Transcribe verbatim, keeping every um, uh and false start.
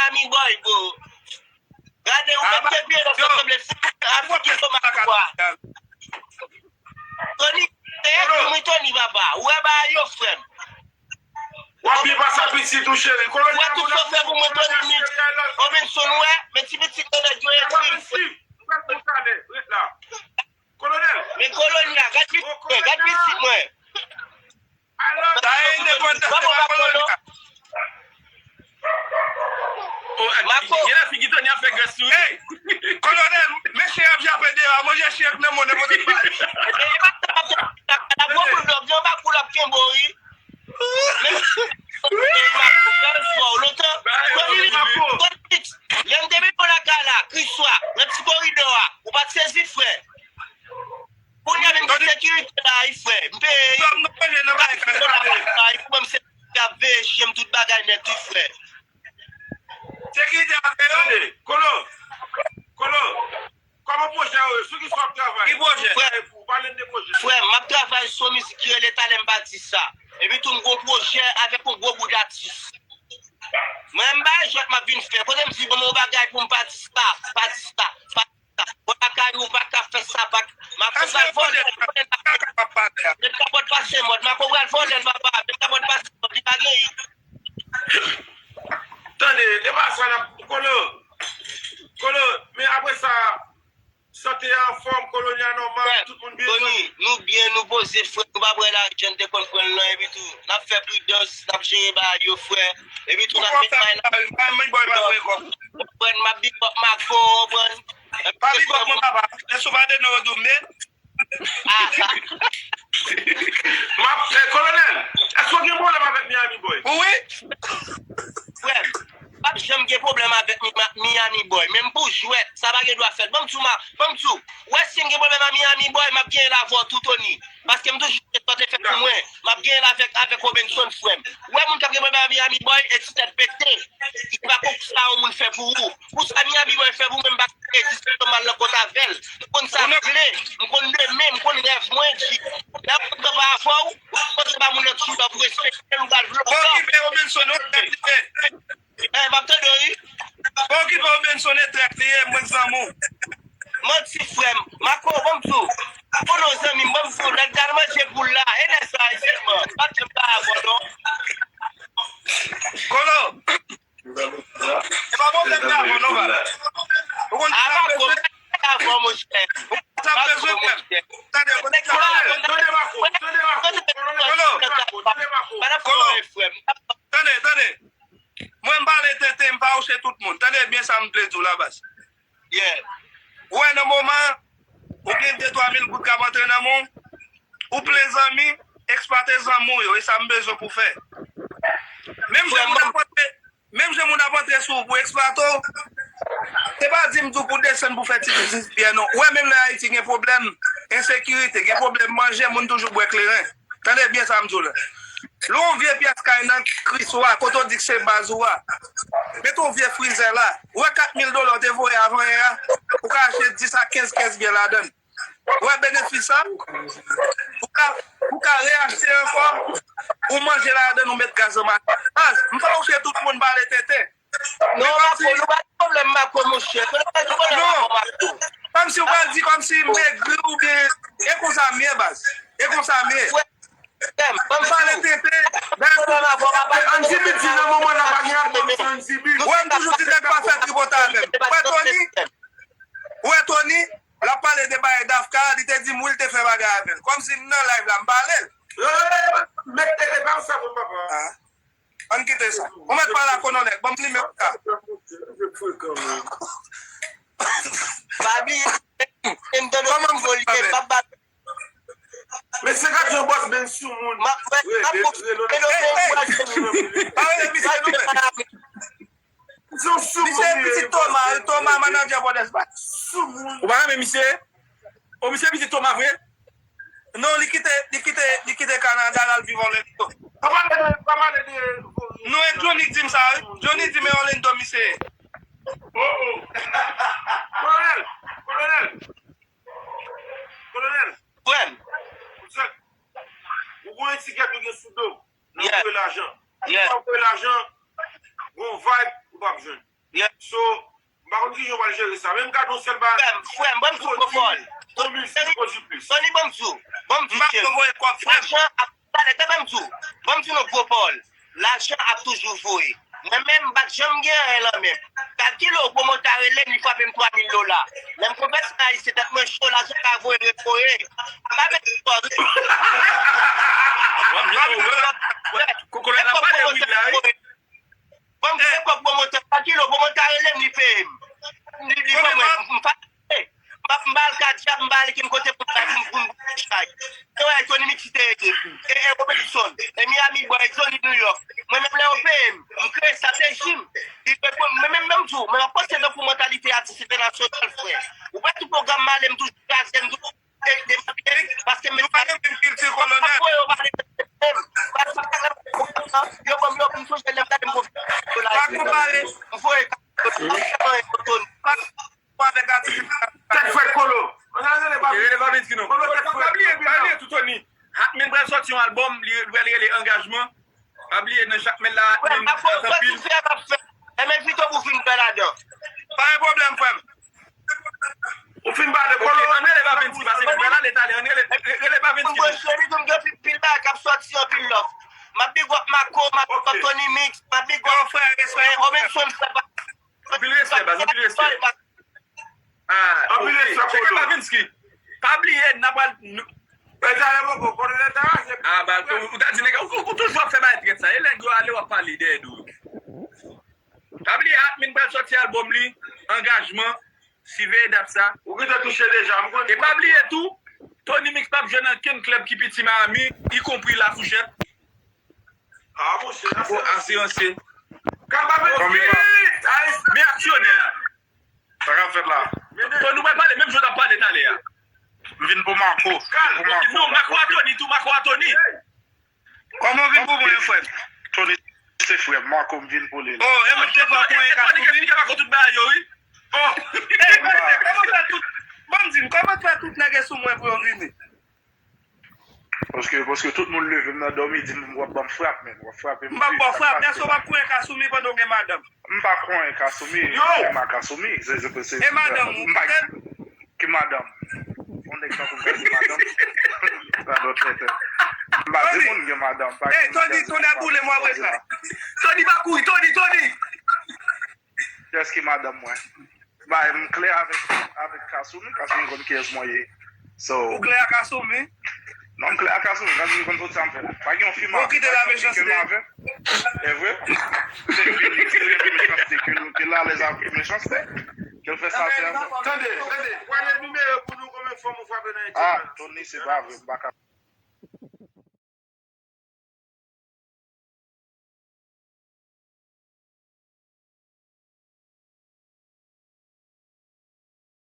Miami Boy, bro. Gade, ou mèt kenbe nan sa sanble figi Tony, se ekri mwen Tony, papa. Ou wè bagay yo, frè m. W ap byen pase a pitit ou, cheri. Ou wè tout sa w fè pou mwen, Tony, Robinson, ou wè, men ti pitit nan nèg yo ekri l, frè. Kolonèl. Men kolonèl la, gad pitit mwen, gad pitit mwen. Sa e endepandans, se pa kolonèl. Mako. Gen la figi Tony ap fè grès sou li. Hey, kolonèl, men chen ap jape deyò a, manje chen ak nan mwen nenpòt pa. L ap gwo boul dòk, yon bak boul ap kenbe w, wi. Men, Mako, fè l fò, lontan. Tony, Tony, lè m te met w lakay la, Kriswa, nan ti koridò a, ou pa t sezi, frè. Kounye a menm ki sekirite la, wi, frè. M peye. Sòm nou peye nan bay kay la, wi. Pou mwen, m sekirite ap veye chen m, tout bagay nèt, wi, frè. Sekirite ap veye w? Kolo. Kolo. Kòman pwojè yo ye? Sou ki sa w ap travay? Ki pwojè? Frè, pale n de pwojè. Frè, m ap travay sou yon mizik ki rele Talè m Batista. Epi tou, m gon pwojè avèk yon gwo bout atis. Mwen, m bay jwèt, m ap vin fè. Kote m di, ban m yon bagay pou m Batista, Batista, Batista. Bon, lakay ou pa ka fè sa, pa ka. M ap pral vòlè l, vòlè l, m ap kapab pale a. Met kapòt pase mòd, m ap pral vòlè l, papa. Met kapòt pase mòd, li pa gen. Tande, e pa sa n ap, Kolo, Kolo, men apre sa, sante a anfòm, koloni a nòmal, tout moun byen. Tony, nou byen, nou poze, frè, nou pa pran lajan n te konn pran l lan, epi tou, n ap fè pridans, n ap jere bagay yo, frè, epi tou, n ap met may nan. Konprann, m ap big up Mako, konprann. Pa big up mwen, papa, men sou pa de non yo di w men. M ap, eh, Kolonèl, èske w gen pwoblèm avèk Miami Boy? Wi. Frè m, p ap janm gen pwoblèm avèk Mi-, Ma-, Miami Boy. Menm pou jwèt, sa pa gen dwa fèt. Ban m di w, ma-, ban m di w, w wè si m gen pwoblèm ak Miami Boy, m ap genyen l avè w tou, Tony. Paske m toujou fè sa w te fè pou mwen. M ap genyen l avèk, avèk Robinson, frè m. W wè moun k ap gen pwoblèm ak Miami Boy, e ti tèt pete. Li pa konn sa yon moun fè pou ou. Pou sa Miami Boy fè pou mwen, m pa ka di se yon mal nan kont avè l. M konn sa m vle, m konn demen, m konn rèv mwen, G. Lè m kanpe avè w, ou panse pa moun nan toujou la pou respekte l, ou pral vle w. Pa okipe Robinson, non, tèt li ye. Eh, m ap tande w, wi. Pa okipe Robinson, e trèt li ye, mwen zanmi w. Manti, frè m. Mako, ban m di w. Konnen w zanmi m, ban m di w, nèg t al manje poul la, e lè sa a sèlman. M pa t janm ta avè w, non. Kolo. E pa pwoblèm ta avè w non, baz. Ou konn ki sa m bezwen? Avè w, monchè. Ou konn sa m bezwen, frè m. Tande, tande, tande. Kolo. Kolo. Tande, tande. Mwen, m pale tenten, m pa wouche tout moun. Tande byen sa m vle di w la, baz. Ou wè, nan moman, ou gen de twa mil goud k ap antre nan men w, ou plen zanmi, eksplwate zanmi w yo, e sa m bezwen pou w fè. Menm jan moun ap antre, menm jan moun ap antre sou ou pou eksplwate w, se pa di m di w pou desann pou fè ti biznis byen non. Ou wè menm lè Ayiti gen pwoblèm ensekirite, gen pwoblèm manje, moun toujou bwè kleren. Tande byen sa m di w la. Lè yon vye pyès kay nan Kriswa, kote w di k se baz ou a, mete yon vye frizè la. Ou wè kat mil dola w te voye avan yè a, ou ka achte dis a kenz kès byen ladan l. Ou wè benefis sa? Ou ka, ou ka reyachte ankò, ou manje ladan, ou met gaz nan machin. Baz, m pa wouche tout moun pale tenten. Non, Mako, nou pa gen pwoblèm, Mako, monchè. Konnen pa gen pwoblèm avè w, Mako. Kòmsi w pral di kòmsi m egri oubyen, e konsa m ye, baz. E konsa m ye. Frè m, ban m pale tenten. Ann di piti nan moman nan pa gen albòm sa, ann di piti. Wè m toujou di nèg pa fè tripotay avè m. Wè Tony? Wè Tony? L ap pale de bagay Dafka, li te di m wi l te fè bagay avè l. Kòmsi m nan live la, m pale l. Mèt tete pa sa pou papa. Ann kite sa. Ou mèt pale ak Kolonèl. Ban m nimewo sa. Pa bliye, m tande m volye, m ap bat. Men se gad yon bòs ben sou moun. M ap fè, m ap fè. Pa rele misye non, men. Misye pitit Toma, Toma, manadjè Pòdèspè. Ou pa renmen misye? O, misye pitit Toma vre? Non, li kite, li kite, li kite Kanada, l al viv Orlando. Pa pale de, pa pale de. Non, e Johnny k di m sa, wi. Johnny di m e Orlando misye ye. Oh, oh. Kolonèl, kolonèl. Kolonèl. Frè m. Ou gon etikèt ou gen sou do. Nan voye lajan. Lè w voye lajan, gon vibe ou p ap jwenn. So, m pa konn kijan w pral jere sa. Men m gade yon sèl bagay. Frè m, frè m, ban m di w gwo pawòl. Tony, Tony, ban m di w. Ban m di w, cheri. Lajan ap, tande, tande ban m di w. Ban m di w yon gwo pawòl. Lajan ap toujou voye. Mwen menm, m pa t janm gen anyen lan men m. Kalkile w, pwomotè a rele m, li frape m twa mil dola. Lè m konvèse ayisyen, tèt mwen cho, lajan ka voye, revoye. M pa mèt di w anyen. Kòlè la pale wi la wi. Ban m fè kòb pwomotè, kalkile w, pwomotè a rele m, li peye m. Li, li ban mwen, m, m fache. M pa, m pa al Kadyap, m pa al kenn kote pou m bay, pou m, pou m chay. Se wè Tony Mix te rete. E, e Robertson, e Miami Boy, e Johnny New York. Mwen menm lè yo peye m, m kreye estrateji m. Li reponn, mwen menm, menm di w, mwen m ap panse tankou mantalite atis entènasyonal, frè. Ou wè tout pwogram m ale, m toujou kraze, m toujou ede m, paske m... Nou pa nan menm kilti, kolonèl. Yo ban m yo, m sonje lè m gade m konfye. Pa konpare. M voye. Tèt frèt kolo. Ann al rele Babinski non. Kolo tèt frèt. Pa bliye, pa bliye tou, Tony. Hakmin pral sòti yon albòm, li pral rele Angajman. Pa bliye nan chak men la, Hakmin ap anpil. Frè m, ap fè, m ap fè. E men Vito pou fin pè ladan. Pa gen pwoblèm, frè m. Ou fin pale, kolo. Ok, ann rele Babinski, paske nou pral ale talè, ann rele, rele Babinski. Mwen cheri, tou m gen pil, pil bagay k ap sòti, anpil love. M ap big up Marco, m ap big up Tony Mix, m ap big up Robinson, frè pa. Anpil respè, baz, anpil respè. Ah, anpil respè, Kolo. Cheke Babinski. Pa bliye, n ap pral, nou... Lè talè poko, konnen lè talè se... Ah, baz, ou, ou ta di nèg, ou, ou toujou ap fè bagay trèt sa. E nèg yo ale, w ap pale dèyè do yo. Pa bliye, Hakmin pral sòti albòm li, Angajman, siveye dat sa. Ou gentan touche deja, m konnen. E pa bliye tou, Tony Mix p ap jwe nan kenn klèb ki piti Miami, ikonpri La Fourchette. Ah, monchè, asiransye. Asiransye. Kaba men aksyonè a. Sa k ap fèt la? Tony, ou pral pale menm jan w t ap pale talè a. M vin pou Marco. M vin pou Marco. Non, Marco a Tony tou, Marco a Tony. Kòman w vin pou mwen, frè m? Tony se frè m, Marco, m vin pou li la. Oh, e mwen te fè konyen ka sou li. Tony te fè tout bagay yo, wi. Oh. Kòman fè tout, ban m di m, kòman fè tout nèg e sou mwen pou yo vini? Paske, paske tout moun leve m nan dòmi, di m w ap ban m frap, men w ap frape m. M p ap ba w frap, èske w p ap konyen ka sou mi pandan w gen madanm? M pa konyen ka sou mi, m pa ka sou mi. Se, se, se, e madanm ou, m pa ki madanm? Yon nèg tankou m ka gen madanm? Sa dòt tètè. M pa di moun gen madanm, pa gen moun ki... Tony, Tony ap boule m, w ap wè sa. Tony pa kouri, Tony, Tony! Kiyès ki madanm mwen? Bay, m klè avèk, avèk Kasumi, Kasumi konn kiyès mwen ye. So, ou klè ak Kasumi? Non, m klè ak Kasumi, Kasumi konn tout sa m fè. Pa gen yon fi m avè, pa gen yon fi ke m avè. E vre? Se fi, se fi mechanste ke, ke l alèz avèk mechanste. Ke l fè sa l fè avè. Tande, tande, pwale nimewo pou nou, konbyen fwa m frape nan etid la? Ah, Tony, se pa vre, m pa ka.